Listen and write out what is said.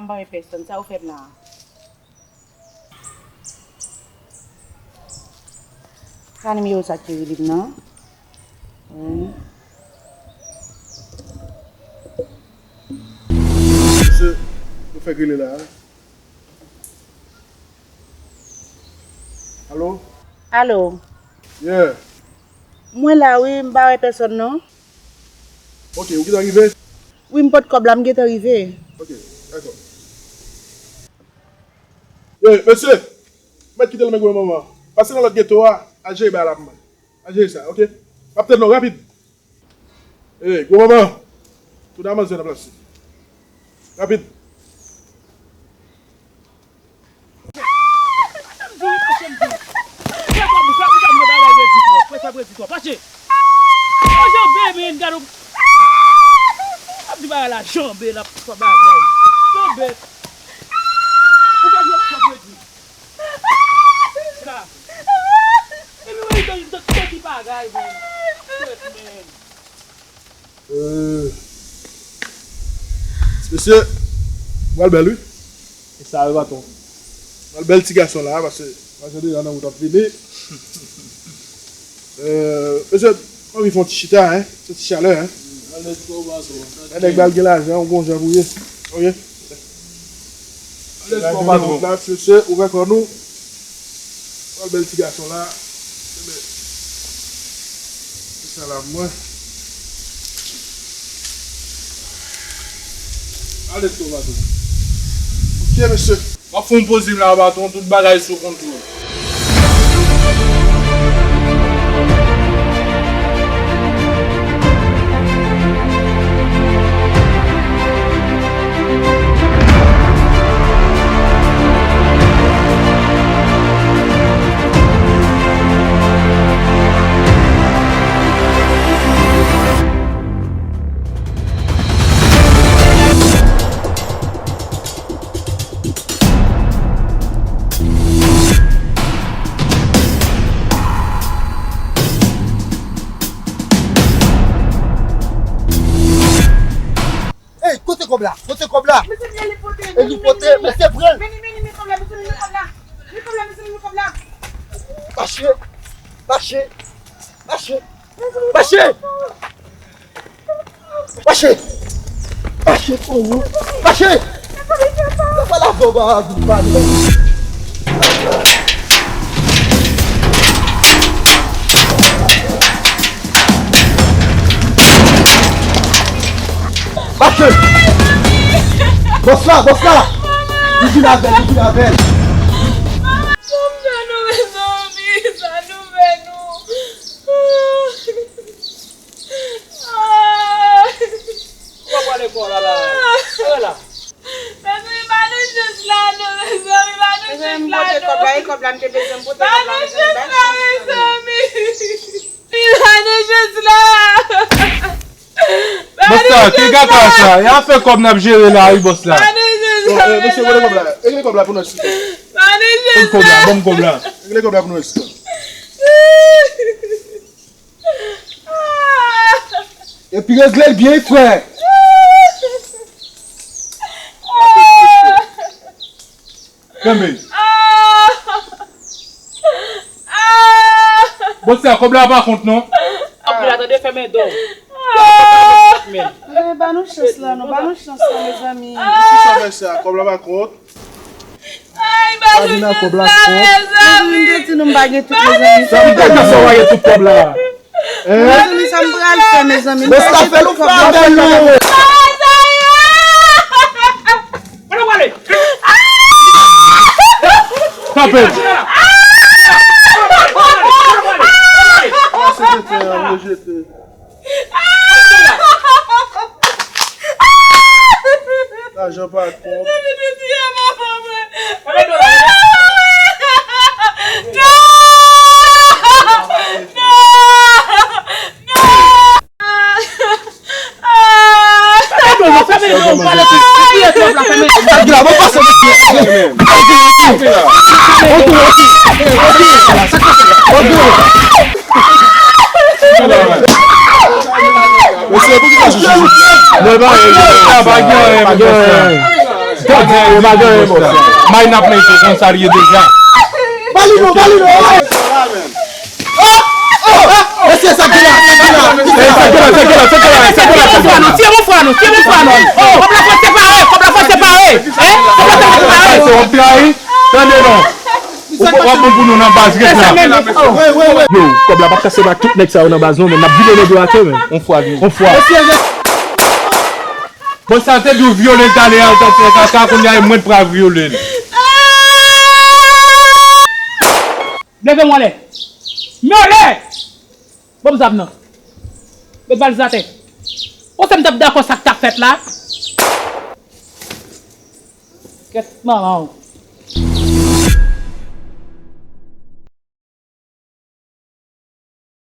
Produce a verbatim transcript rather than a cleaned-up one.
M pa wè pèsòn, sa ou fè m la a? Sa nimewo sa ki rele m nan? Wi. Mesye, nou fèk rele la a. Alo? Alo? Yeah. Mwen la wi, m pa wè pèsòn non. Ok, ou gentan rive? Wi, m pot kòb la, m gentan rive. Ok, dakò. Ey, mesye, mèt kite l nan men gwo manman. Pase nan lòt geto a, al jere bagay la pou mwen. Al jere sa, ok? M ap tann nou rapid. Ey, gwo manman. Touda manzè nan plas li. Rapid. Fè kòb ou, fè kòb ou, bagay redi twòp, fè kòb redi twòp. Mache! Ou janbe, men, gade w. Ap di bagay la janbe, l ap fè bagay. Janbe. Ou fè kòb redi. Sa. Epi, wè, yon, yon, yon ti bagay, men. Shit, men. Euh, mesye, m pral bèl, wi. E sa yo, patwon. M pral bèl ti gason la, paske mache deja nan wout ap vini. Euh, mesye, m anvi fè yon ti chita, hein, se ti chalè, hein. Alèz kò, patwon. Yon nèg ba l gen lajan, yon bon jan pou ye. Ok. Alèz kò, patwon. La, mesye, ou wè kò nou. Yon bèl ti gason la. Ebyen, se sa la, mwen. Alèz kò, patwon. Ok, mesye. M ap fè yon poz la, patwon, tout bagay sou kontwòl. Ey, kote kòb la? Kote kòb la? Mesye, li pote, e li pote, mesye, pran l. Men li, men li, men kòb la, mesye, men kòb la. Men kòb la, mesye, men kòb la. Mache, mache, mache, mache. Mache! Mache, oh, mache! Sa pa la fò ba vin pale. Mache! Bòs la, bòs la! Li vin avè l, li vin avè l. Sa nou fè nou, mezanmi? Sa nou fè nou? Ah! Ou pa pwale kò la la. Ala la. Mezanmi, ba nou chans la non, mezanmi, ba nou chans la non. Mezanmi, m pote kòb la, e kòb la m te bezwen, m pote kòb la, mezanmi, ba nou chans la, mezanmi. Ba nou chans la. Bòs la, ki kaka sa? E afè kòb n ap jere la wi, bòs la. Ba nou chans la, mezanmi. Mesye, voye kòb la. Regle kòb la pou nou, silvouplè. Ba nou chans la. Ban m kòb la, ban m kòb la. Regle kòb la pou nou, silvouplè. Epi regle l byen, frè. Kenbe. Bòs la, kòb la pa kont non. Ap la tande fèmen do. Men, ba nou chans la non, ba nou chans la, mezanmi. Ki sa w fè sa? Kòb la pa kont. Ay, ba nou chans la, mezanmi. Mezanmi, m te di nou m pa gen tout, mezanmi. Sa m te di sa w pa gen tout kòb la. Mezanmi, sa m pral fè, mezanmi? Bòs la fè nou fè avè nou. Kote w prale? Kanpe. Lajan pa twòp. Mesye, pou ki sa sou sou? Mwen pa gen anyen, pa gen anyen. Tande, e pa gen bòs la. May n ap mete, konsa l ye deja. Ba li non, ba li non. Mesye, sa ki la, sa ki la. Sa ki la, sa ki la, sa ki la, sa ki la. Tire mon frè nou, tire mon frè nou. Kòb la fò separe, kòb la fò separe. Hein? Kòb la fò separe. Se yon trayi. Tande non. Ou p ap bon pou nou nan baz, ret la. Yo, kòb la p ap kase pa tout nèg sa yo nan baz non, men n ap vide nan do atè, men. On fwa, on fwa. Bon, sa te di w vyole l talè a, ou t ap fè kaka, kounye a e mwen k pral vyole l. Leve m anlè. M anlè! Ban m zam nan. Met valiz atè. Ou se m t ap dakò sa k t ap fèt la? Kèt manman w.